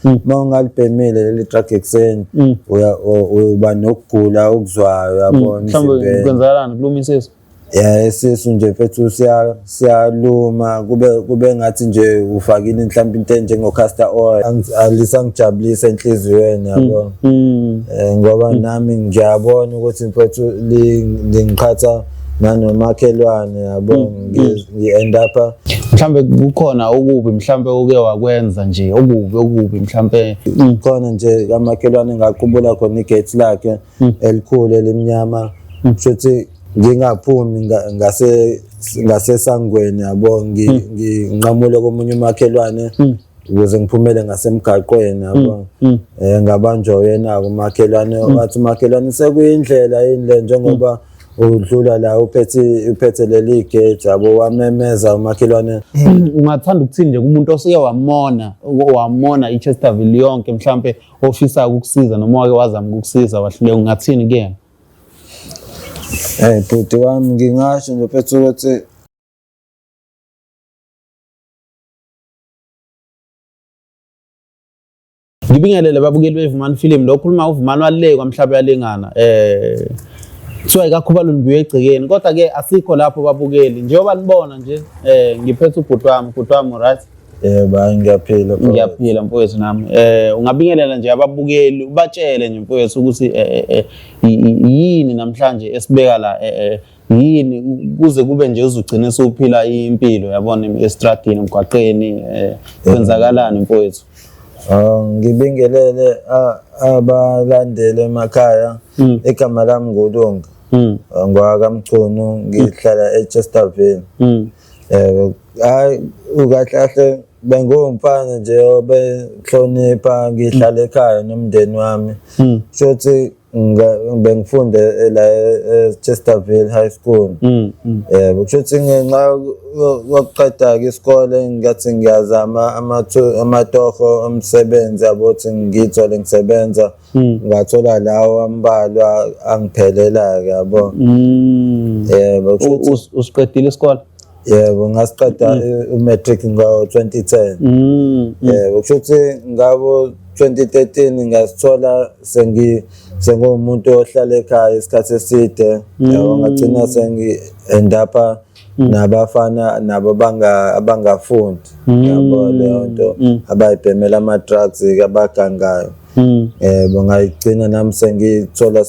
Uma ungalibhemile leli drug ekuseni, uba nokugula okuzwayo, uyabona. Mhlawumbe Emzimbeni. kwenzakalani kuluma isisu? Ya, isisu nje mfethu siyaluma, kube ngathi nje ufakile mhlawumbe into enjengo-castor oil. Alisangijabulisa enhliziyweni, yabo. Ngoba nami ngiyabona ukuthi mfethu lingiqhatha nanomakhelwane, yabo, ngi-end up. Mhlambe kukhona okubi mhlambe uke wakwenza nje, okubi okubi mhlambe? Khona nje kamakhelwane ngaqubula khona igate lakhe elikhulu elimnyama, kushuthi ngingaphumi ngasesangweni, yabo, nginqamule komunye umakhelwane ukuze ngiphumele ngasemgaqweni, yabo. Ngabanjwa yena umakhelwane, wathi umakhelwane sekuyindlela yini le njengoba udlula la uphethe leli gate, yabo, wamemeza umakhelwane. Ungathanda ukuthini nje kumuntu osuke wamona iChesterville yonke, mhlambe ofisa ukukusiza noma wake wazama ukukusiza wahluleka, ungathini kuyena? Bhuti wami, ngingasho nje mfethu ukuthi Ngibingelele babukeli beVumani Film, lo khuluma uVumani wale kwamhlaba yalingana. Kuthiwa ikakhubalo libuye egcekeni, kodwa ke asikho lapho babukeli. Njengoba nibona nje ngiphethe ubhuti wami, ubhuti wami, right? Yebo, hayi ngiyaphila, mfowethu. Ngiyaphila mfowethu nami. Ungabingelela nje ababukeli, ubatshele nje mfowethu ukuthi yini namhlanje esibeka la, yini kuze kube nje uzugcina usuphila impilo, yabona, estradini, emgwaqeni, kwenzakalani mfowethu? Ngibingelele abalandeli emakhaya. Igama lami nguLunga. NgwakaMchunu, ngihlala eChesterville. Hayi kahle kahle bengiwumfana nje obehlonipha, ngihlala ekhaya nomndeni wami. Shuthi bengifunde la e-Chesterville High School. Yebo, kushuthi ngenxa yokuqeda-ke isikole ngathi ngiyazama amatoho omsebenzi, yabo, ukuthi ngiyithole ngisebenza, ngathola lawo ambalwa angiphelela-ke, yabo. Yebo, kushuthi Usiqedile isikole? Yebo, ngasiqeda u-matric ngo-2010. Yebo, kushuthi ngabo 2013 ngasithola senguwumuntu ohlala ekhaya isikhathi eside, yabo, ngagcina sengi-end up nabafana nabo abangafundi, yabo, leyo nto abayibhemela ama-drugs abagangayo. Yebo, ngayigcina nami sengithola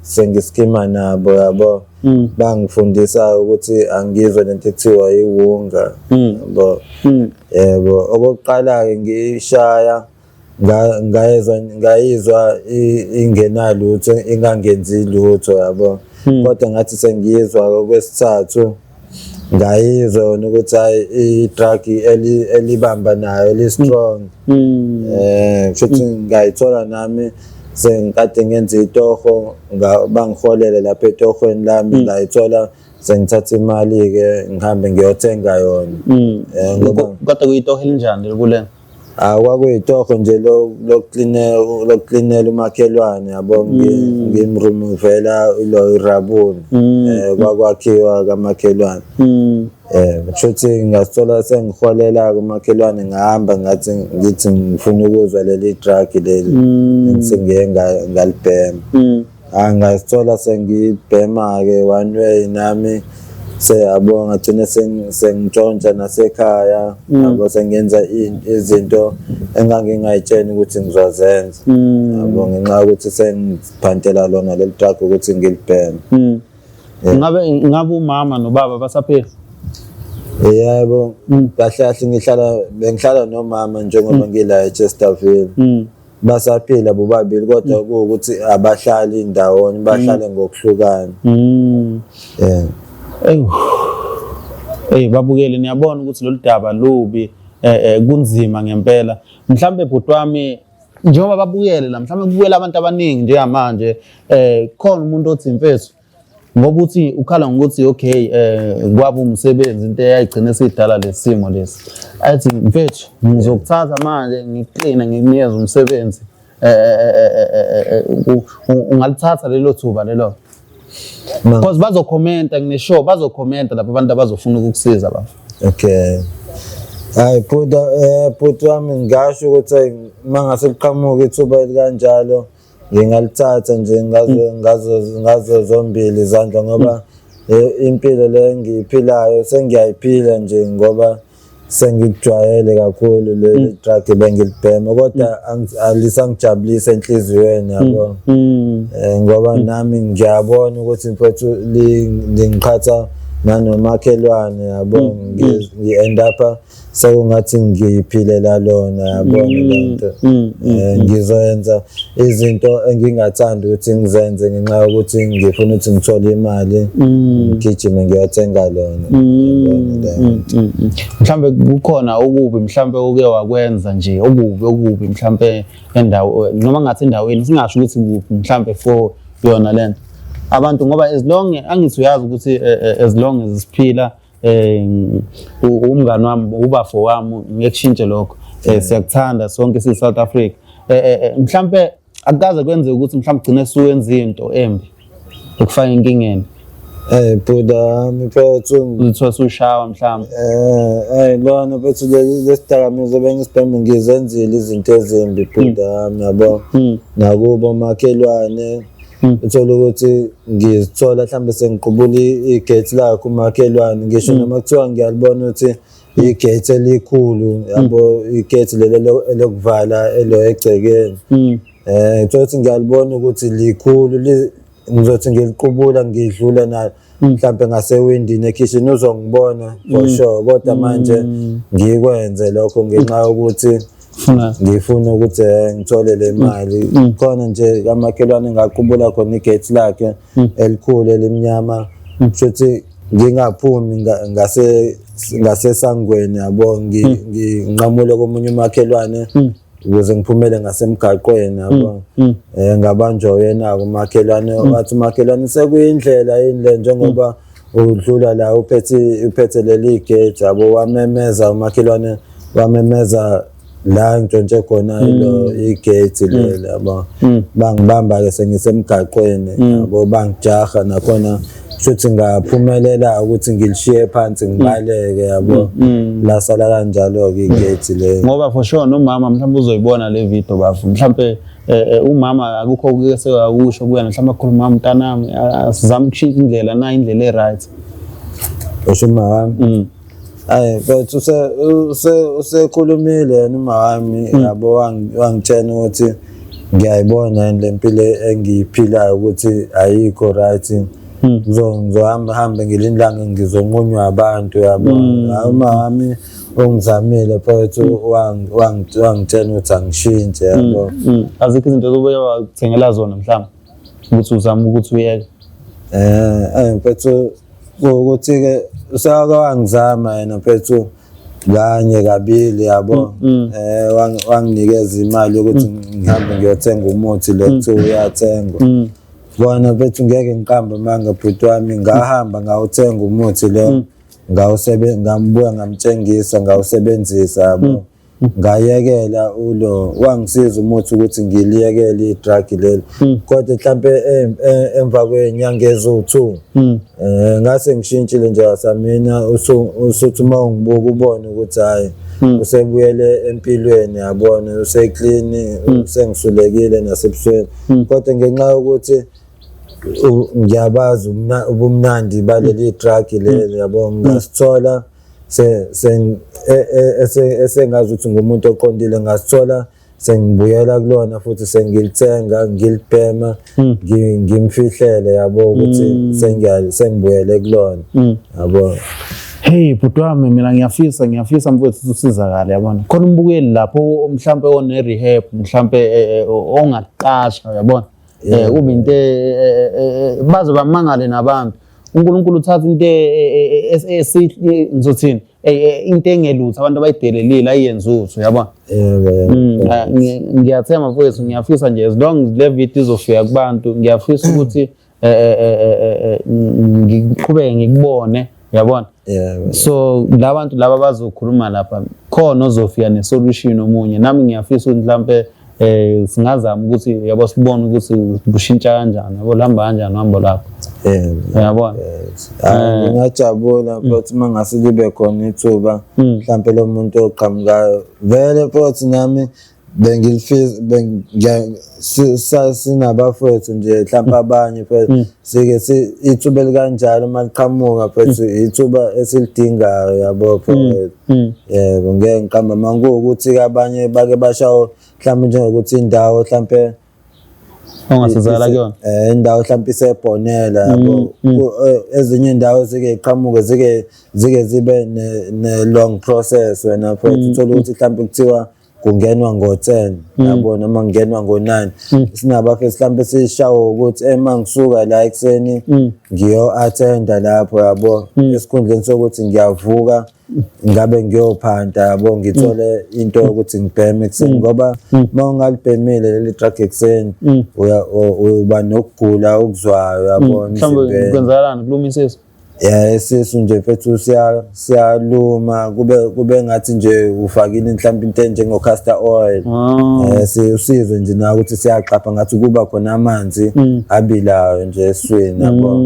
sengiskima nabo, yabo. Bangifundisa ukuthi angizwe lento ekuthiwa iwunga, yabo. Yebo, okokuqala-ke ngiyishaya ngayizwa ingenalutho, ingangenzi lutho, yabo. Kodwa ngathi sengiyizwa okwesithathu, ngayizwa yona ukuthi hayi, i-drug elibamba nayo li-strong. Kushuthi ngayithola nami sengikade ngenza itoho, bangiholele lapha etohweni lami, ngayithola sengithatha imali-ke ngihambe ngiyothenga yona. Ngoba Kodwa kuyitoho elinjani kulena? Ah, kwakuyitoho nje lokuklinela umakhelwane, yabo, ngimremuvela ilo irabuni, kwakwakhiwa kamakhelwane. Kushuthi ngasithola sengiholela kumakhelwane, ngahamba ngathi ngithi ngifuna ukuzwa leli drug leli engisengiye ngalibhema. Ngasithola sengibhema-ke one way nami, seyabo, ngagcina sengintshontsha nasekhaya, yabo, sengenza izinto engangingayitsheni ukuthi ngizozenza, yabo, ngenxa yokuthi sengiphantela lona leli drug ukuthi ngilibheme. Ngabe umama nobaba basaphila? Yebo, kahle kahle bengihlala nomama njengoba ngila eChesterville. Basaphila bobabili, kodwa kuwukuthi abahlali ndawonye, bahlale ngokuhlukana. Yeah. Ewu. Ey babukeli, niyabona ukuthi lolu daba lubi, kunzima ngempela. Mhlambe bhuti wami, njengoba babukele la, mhlambe kubukela abantu abaningi njengamanje, khona umuntu othi mfethu, ngoba uthi ukhala ngokuthi okay, kwaba umsebenzi into eyayigcina esidala lesimo lesi, athi mfethu ngizokuthatha manje ngikukline ngikunikeze umsebenzi, ungalithatha lelo thuba lelo? Because bazokhomenta, ngine-sure bazokhomenta lapho abantu abazofuna ukukusiza baba. Okay. Hayi bhuti, bhuti wami, ngingasho ukuthi uma ngase liqhamuke ithuba elikanjalo ngingalithatha nje ngazo zombili izandla, ngoba impilo le engiyiphilayo sengiyayiphila nje ngoba sengikujwayele kakhulu leli drug bengilibhema, kodwa alisangijabulisa enhliziyweni, yabo. Ngoba nami ngiyabona ukuthi mfethu lingiqhatha nanomakhelwane, yabo, ngi-end up sekungathi ngiyiphilela lona, yabona lento. Ngizoyenza izinto engingathandi ukuthi ngizenze ngenxa yokuthi ngifuna ukuthi ngithole imali, ngigijime ngiyothenga lona, yabona leyo nto. Mhlambe kukhona okubi mhlambe oke wakwenza nje, okubi mhlambe endawo, noma ngathi endaweni, singasho ukuthi kuphi, mhlambe for yona lento abantu, ngoba as long angithi uyazi ukuthi as long as siphila, umngani wami, ubafo wami, ngeke kushintshe lokho. Siyakuthanda sonke si South Africa. Mhlambe akukaze kwenzeke ukuthi mhlambe ugcine suwenza into embi ekufaka enkingeni? Bhuda wami mfethu. Uzithola usushawa mhlambe? Lona mfethu lesidakamizwa bengisibhema, ngizenzile izinto ezimbi, bhuda wami, yabo. Nakubo makhelwane, uthola ukuthi ngizithola mhlambe sengiqubula igate lakhe umakhelwane, ngisho noma kuthiwa ngiyalibona ukuthi igate elikhulu, yabo, igate leli elokuvala elo egcekeni. Uthola ukuthi ngiyalibona ukuthi likhulu, ngizothi ngiliqubula ngidlula nalo mhlambe ngasewindini ekhishini, uzongibona for sure, kodwa manje ngikwenze lokho ngenxa yokuthi Funa ngifuna ukuthi ngithole le mali. Khona nje kamakhelwane ngaqubula khona igate lakhe elikhulu elimnyama, kushuthi ngingaphumi ngase ngasesangweni, yabo, nginqamule komunye umakhelwane ukuze ngiphumele ngasemgaqweni, yabo. Ngabanjwa uyena umakhelwane, wathi umakhelwane, "Sekuyindlela yini le njengoba udlula la uphethe leli gate?" Yabo, wamemeza umakhelwane, wamemeza la ngitshontshe khona ilo igate leli, yabo. Bangibamba ke sengisemgaqweni, yabo, bangijaha nakhona, kushuthi ngaphumelela ukuthi ngilishiye phansi ngibaleke, yabo, lasala kanjalo-ke igate leli. Ngoba for sure nomama mhlawumbe uzoyibona le video, bafu. Mhlawumbe umama akukho okuke sekakusho kuyena, mhlawumbe akhuluma, "Mntanami, asizame ukushintsha indlela na indlela e-right." Usho uma wami? Ayi mfethu, usekhulumile yena uma wami, yabo, wangitshela ukuthi ngiyayibona yini le mpilo engiyiphilayo ukuthi ayikho right, ngizohamba hambe ngelinye ilanga ngizonqunywa abantu, yabo. Hayi, uma wami ungizamile mfethu, wangitshela ukuthi angishintshe, yabo. Azikho izinto ozobuye wakuthengela zona mhlawumbe ukuthi uzame ukuthi uyeke? Mfethu, ukuthi ke usake wangizama yena mfethu kanye kabili, yabo. Wanginikeza imali yokuthi ngihambe ngiyothenga umuthi lo kuthiwa uyathengwa. Bona mfethu, ngeke ngiqambe amanga, bhuti wami, ngahamba ngawuthenga umuthi lo, ngawusebe ngambuya ngamtshengisa, ngawusebenzisa, yabo, ngayekela ulo, wangisiza umuthi ukuthi ngiliyekele i-drug leli, kodwa mhlampe emva kwenyanga eziwu-2 ngase ngishintshile nje wasamina, usuthi uma ungibuka ubone ukuthi hhayi, usebuyele empilweni, yabona, use-clean, usengisulekile nasebusweni, kodwa ngenxa yokuthi ngiyabazi ubumnandi baleli drug leli, yabo, ngasithola esengazi ukuthi ngumuntu oqondile, ngasithola sengibuyela kulona futhi, sengilithenga, ngilibhema, ngimfihlele, yabo, ukuthi sengibuyele kulona, yabo. Hey bhuti wami, mina ngiyafisa mfowethu ukuthi usizakale, yabona. Khona umbukeli lapho mhlambe one rehab, mhlambe ongaqasha, uyabona. Kube into baze bamangale nabantu. uNkulunkulu uthatha into ngizothini, into engelutho abantu abayidelelile, ayenze utho, uyabona. Yebo. Ngiyathemba mfowethu, ngiyafisa nje as long le video izofika kubantu, ngiyafisa ukuthi ngiqhubeke ngikubone, uyabona. Yebo. So la bantu laba bazokhuluma lapha, khona ozofika ne-solution omunye, nami ngiyafisa ukuthi mhlampe Singazama ukuthi yabo sibone ukuthi kushintsha kanjani, yabo luhamba kanjani uhambo lakho. Yebo. Uyabona? Hayi, ngingajabula futhi uma ngase libe khona ithuba mhlampe lo muntu oqhamukayo vele futhi nami bengilifisa sinabafowethu nje mhlampe abanye futhi sike ithuba elikanjalo uma liqhamuka futhi ithuba esilidingayo yabo futhi. Yebo, ngeke ngiqambe amanga kuwukuthi abanye bake bashawo mhlawumbe njengokuthi indawo mhlampe ongasizakala kuyona. Indawo mhlawumbe isebhonela yabo. Ezinye indawo zike iqhamuke zike zibe ne long process wena futhi uthola ukuthi mhlawumbe kuthiwa kungenwa ngo-10 yabo noma kungenwa ngo-9. Sinabafethu mhlawumbe sishawo ukuthi ema ngisuka la ekuseni ngiyo-attenda lapho yabo, esikhundleni sokuthi ngiyavuka ngabe ngiyophanta yabo, ngithole into yokuthi ngibheme ekuseni, ngoba uma ungalibhemile leli drug ekuseni uba nokugula okuzwayo yabo Mhlawumbe emzimbeni. kwenzakalani, kuluma isisu? Ya, isisu nje mfethu siyaluma kube ngathi nje ufakile mhlawumbe into enjengo-castor oil. Usizwe nje na ukuthi siyaxapha ngathi kuba khona amanzi abilayo nje esiswini yabo.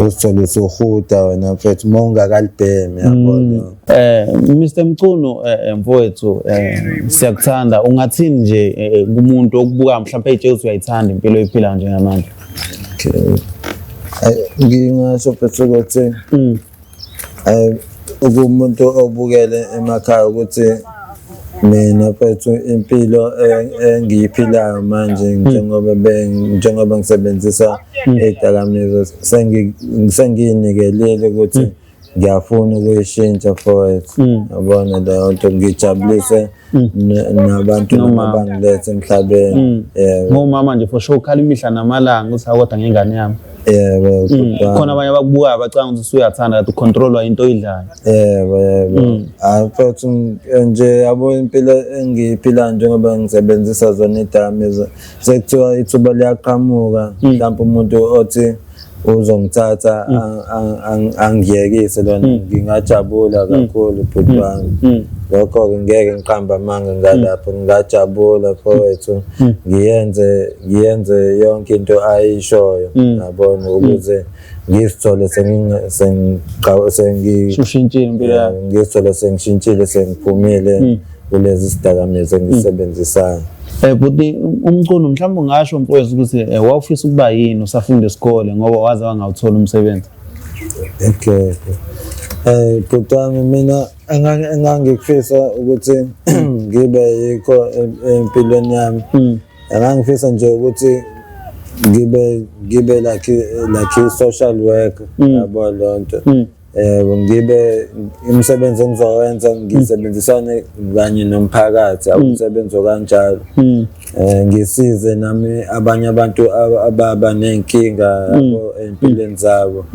Usithole usuhuda wena mfethu uma ungakalibhemi yabo. Mr Mchunu, mfowethu, siyakuthanda. Ungathini nje kumuntu okubuka mhlawumbe ey'tshela ukuthi uyayithanda impilo oyiphilayo njengamanje? Okay. Ngingasho mfethu ukuthi kumuntu obukele emakhaya ukuthi mina mfethu impilo engiyiphilayo manje njengoba ngisebenzisa iy'dakamizwa sengiyinikelile ukuthi ngiyafuna ukuyishintsha mfowethu, yabona leyo nto ngijabulise nabantu noma bangilethe emhlabeni. Yebo. Ngomama nje for sure ukhala imihla namalanga ukuthi hawu kodwa ngengane yami. Yebo. Khona abanye abakubukayo bacabanga ukuthi usuyathanda kanti ucontrolwa into oyidlayo. Yebo. Hayi mfethu, nje yabo impilo engiyiphilayo njengoba ngisebenzisa zona idakamizwa, sekuthiwa ithuba liyaqhamuka mhlawumbe umuntu othi uzongithatha angiyekise lona, ngingajabula kakhulu bhuti wami. Lokho-ke ngeke ngiqambe amanga ngalapho, ngingajabula mfowethu, ngiyenze yonke into ayishoyo yabona, ukuze ngizithole Ushintshile impilo yakho. ngizithole sengishintshile, sengiphumile kulezi sidakamizwa engisebenzisayo. Bhuti uMchunu, mhlawumbe ungasho mfowethu ukuthi wawufisa ukuba yini usafunda isikole, ngoba waze wangawuthola umsebenzi? Okay. Bhuti wami, mina engangikufisa ukuthi ngibe yikho empilweni yami, engangifisa nje ukuthi ngibe like i-social worker yabo leyo nto. Ngibe imisebenzi engizowenza ngisebenzisane kanye nomphakathi, awumsebenzi okanjalo. Ngisize nami abanye abantu ababa ney'nkinga yabo ey'mpilweni zabo.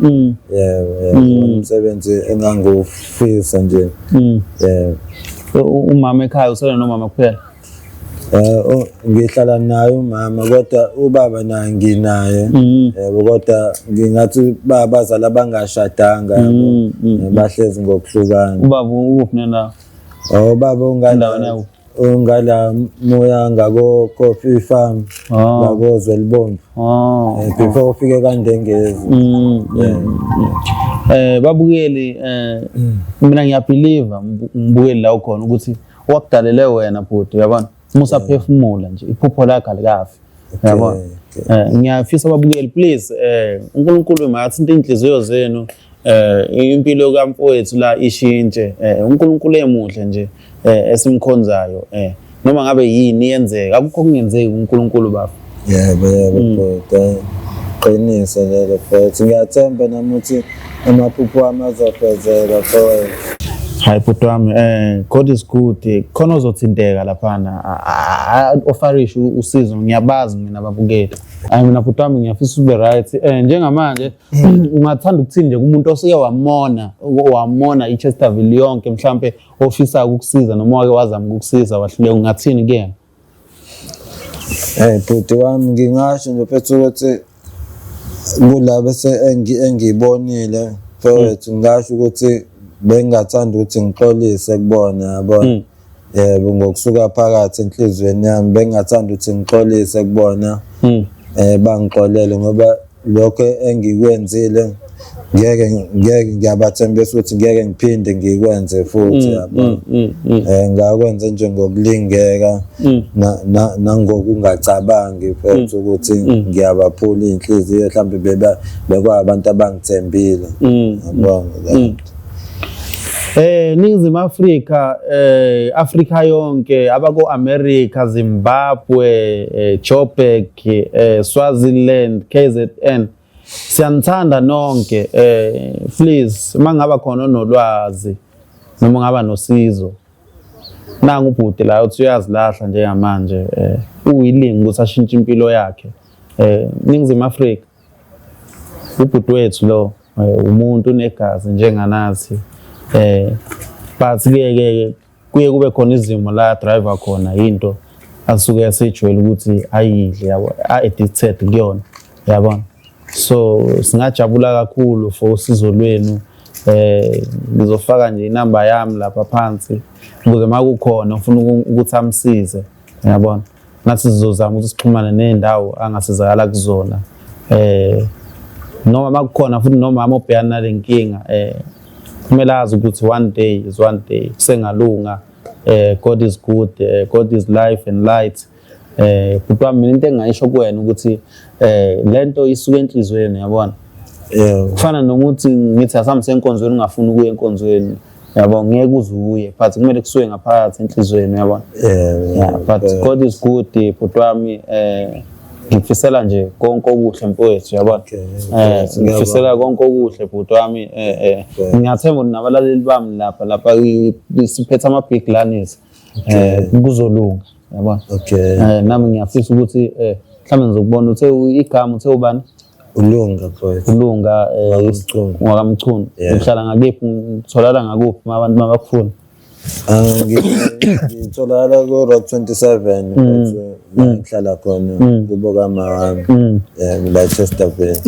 Yebo, umsebenzi engangiwufisa nje. Yebo. Umama ekhaya, usele nomama kuphela? Ngihlala naye umama, kodwa ubaba naye nginaye. Yebo, kodwa ngingathi babazali abangashadanga yabo. Bahlezi ngokuhlukana. Ubaba ukuphi nendawo? Oh, baba ungala Endaweni yakuphi? ungala moya ngako Coffee Farm, ngako Zwelibomvu. Before ufike kaNdengezi. Babukeli, mina ngiyabelieve, umbukeli la ukhona, ukuthi wakudalele wena bhuti, uyabona? Musa phefumula nje, iphupho lakho alikafi. Uyabona? Ngiyafisa ababukeli, please, uNkulunkulu makathinta inhliziyo zenu, impilo kamfowethu la ishintshe. uNkulunkulu emuhle nje esimkhonzayo, noma ngabe yini yenzeka, akukho kungenzeki kuNkulunkulu bafo. Yebo, bhuti. Qiniso lelo mfowethu. Ngiyathemba nami ukuthi amaphupho wami azofezeka mfowethu. Hayi bhuti wami, God is good. Khona ozothinteka laphana offerishe usizo, ngiyabazi mina ababukeli. Hayi mina bhuti wami, ngiyafisa ube right. Njengamanje ungathanda ukuthini nje kumuntu oseke wamona iChesterville yonke, mhlambe ofisa ukukusiza noma wake wazama ukukusiza wahluleka, ungathini kuyena? Bhuti wami, ngingasho nje mfethu ukuthi kulabo engiyibonile mfowethu, ngingasho ukuthi bengingathanda ukuthi ngixolise kubona yabona. Yebo, ngokusuka phakathi enhliziyweni yami bengingathanda ukuthi ngixolise kubona. Bangixolele ngoba lokho engikwenzile ngeke ngeke ngiyabathembisa ukuthi ngeke ngiphinde ngikwenze futhi, yabo. Ngakwenza nje ngokulingeka nangokungacabangi futhi ukuthi ngiyabaphula iy'nhliziyo, mhlawumbe beba bekwabantu abangithembile, yabo. Ningizimu Afrika, Afrika yonke, abako America, Zimbabwe, Joburg, Swaziland, KZN. Siyanithanda nonke. Please, mangaba khona onolwazi noma ngaba nosizo. Nangu ubhuti la uthi uyazilahla njengamanje, uyilinga ukuthi ashintshe impilo yakhe. Ningizimu Afrika, ubhuti wethu lo, umuntu unegazi njenganathi, but ke ke kuye kube khona izimo la driver khona into asuke esejwayele ukuthi ayidle, yabo, a-addicted kuyona, yabona. So singajabula kakhulu for usizo lwenu. Ngizofaka nje inamba yami lapha phansi ukuze makukhona ufuna ukuthi amsize, yabona, nathi sizozama ukuthi sixhumane nendawo angasizakala kuzona, noma makukhona futhi nomama obhekana nale nkinga, kumele azi ukuthi one day is one day, kusengalunga. God is good, God is life and light. Bhuti wami, mina into engingayisho kuwena ukuthi lento isuke enhliziyweni, yabona. Kufana nokuthi ngithi asambe senkonzweni, ungafuni ukuya enkonzweni, yabo, ngeke uze uye, but kumele kusuke ngaphakathi enhliziyweni, yabona. Yeah, but God is good, bhuti wami. Ngikufisela nje konke okuhle, mfowethu, yabona. Ngikufisela konke okuhle, bhuti wami. Ngiyathemba ukuthi nabalaleli bami lapha siphethe ama big lanis, kuzolunga, yabona. Nami ngiyafisa ukuthi mhlawumbe ngizokubona. Uthe igama uthe ubani? Ulunga, mfowethu. Ulunga. WakaMchunu. WakaMchunu. Yeah. Uhlala ngakephi? Utholakala ngakuphi uma abantu mabakufuna? Ah, ngitholakala ku-Road 27, mfowethu, la ngihlala khona kubo kama wami, la Chesterville.